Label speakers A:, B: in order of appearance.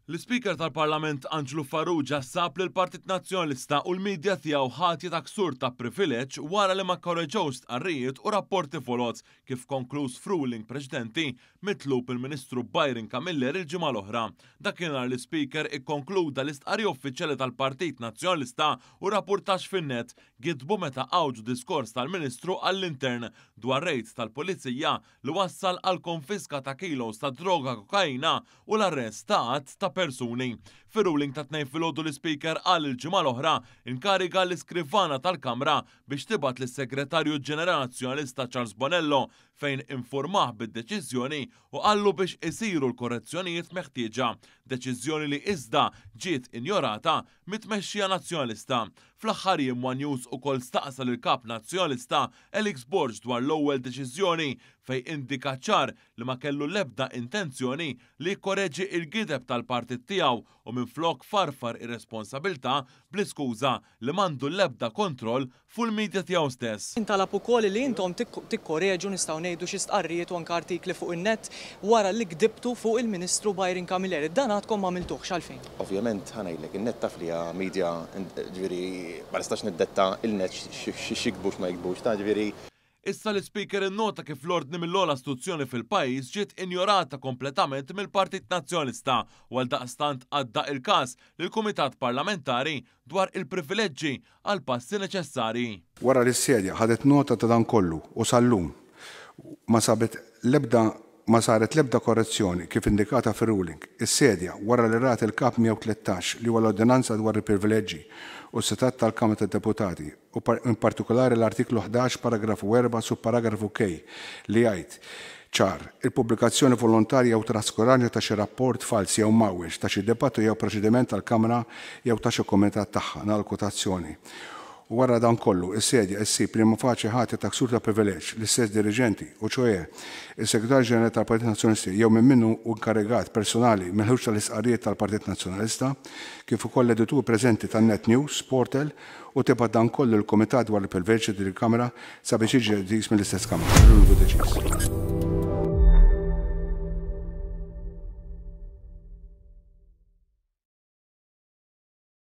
A: L-Ispeaker tal-Parlament Anġlu Farrugia sab lill-Partit Nazzjonalista u l-midja tiegħu ħatja ta' ksur ta' privileġġ wara li ma kkoreġewx stqarrijiet u rapporti foloz kif konkluż f'ruling preċedenti mitlub mill-Ministru Byron Camilleri l-ġimgħa l-oħra. Dakinhar l-Ispeaker ikkonkluda li stqarrija uffiċjali tal-Partit Nazzjonalista u rappurtaġġ fin-net gidbu meta għawġu diskors tal-Ministru għall-Intern dwar rejd tal-Pulizija li wassal għall-konfiska ta' kilos ta' droga kokaina u l-arrest ta' għadd ta' persuni. Fir-ruling tat-Tnejn filgħodu l-Ispeaker qal il-ġimgħa l-oħra inkariga l-Iskrivana tal-Kamra biex tibgħat lis-Segretarju Ġenerali Nazzjonalista Charles Bonello fejn infurmah bid-deċiżjoni u qallu biex isiru l-korrezzjonijiet meħtieġa, deċiżjoni li iżda ġiet injorata mit-tmexxija Nazzjonalista. Fl-aħħar jiem one News ukoll staqsa lill-Kap Nazzjonalista Alex Borg dwar l-ewwel deċiżjoni fejn indika ċar li ma kellu l-ebda intenzjoni li jikkoreġi l-gideb tal-partit tiegħu u minflok farfar ir-responsabilità bl-iskuża li m'għandu l-ebda kontroll fuq il-media tiegħu stess.
B: Intalab ukoll li intom tikkoreġu nistgħu ngħidu xi stqarrijiet u anke artikli fuq in-net wara li gdibtu fuq il-Ministru Byron Camilleri. Dan għadkom m'għamiltuhx, għalfejn?
C: Ovvjament, ħa ngħidlek, in-net taf li hija media, ġifieri ma nistax niddetta il-net x'jiktbu x'ma jiktbux, ta' ġifieri.
A: Issa l-Ispeaker innota kif l-ordni mill-ogħla istituzzjoni fil-pajjiż ġiet injorata kompletament mill-Partit Nazzjonalista u għaldaqstant għadda il-każ lill-Kumitat Parlamentari dwar il-privileġġi għall-passi neċessarji.
D: Wara li s-Sedja ħadet nota ta' dan kollu u sal-lum ma sabet l-ebda ma saret l-ebda korrezzjoni kif indikata fir-ruling, is-Sedja, wara li rat il-Kap 113 li huwa l-Ordinanza dwar il-Privileġġi u s-Setgħat tal-Kamra tad-Deputati u in partikolari l-Artiklu 11 paragrafu 4 subparagrafu K li jgħid ċar, il-pubblikazzjoni volontarja jew traskuraġni ta' xi rapport falz jew mgħawweġ ta' xi dibattu jew proċediment tal-Kamra jew ta' xi kumitat tagħha, nagħlaq kwotazzjoni. U wara dan kollu, is-Sedja issib prima facie ħatja ta' ksur ta' privileġġ l-istess diriġenti, u ċoe, is-Segretarju Ġenerali tal-Partit Nazzjonalista jew minn min hu inkarigat personali mill-ħruġ tal-istqarrijiet tal-Partit Nazzjonalista, kif ukoll l-editur preżenti tan-Net News Portal, u tibgħat dan kollu lill-Kumitat dwar il-Privileġġi ta' din il-Kamra sabiex jiġi deċiż mill-istess Kamra. Ruling hu deċiż.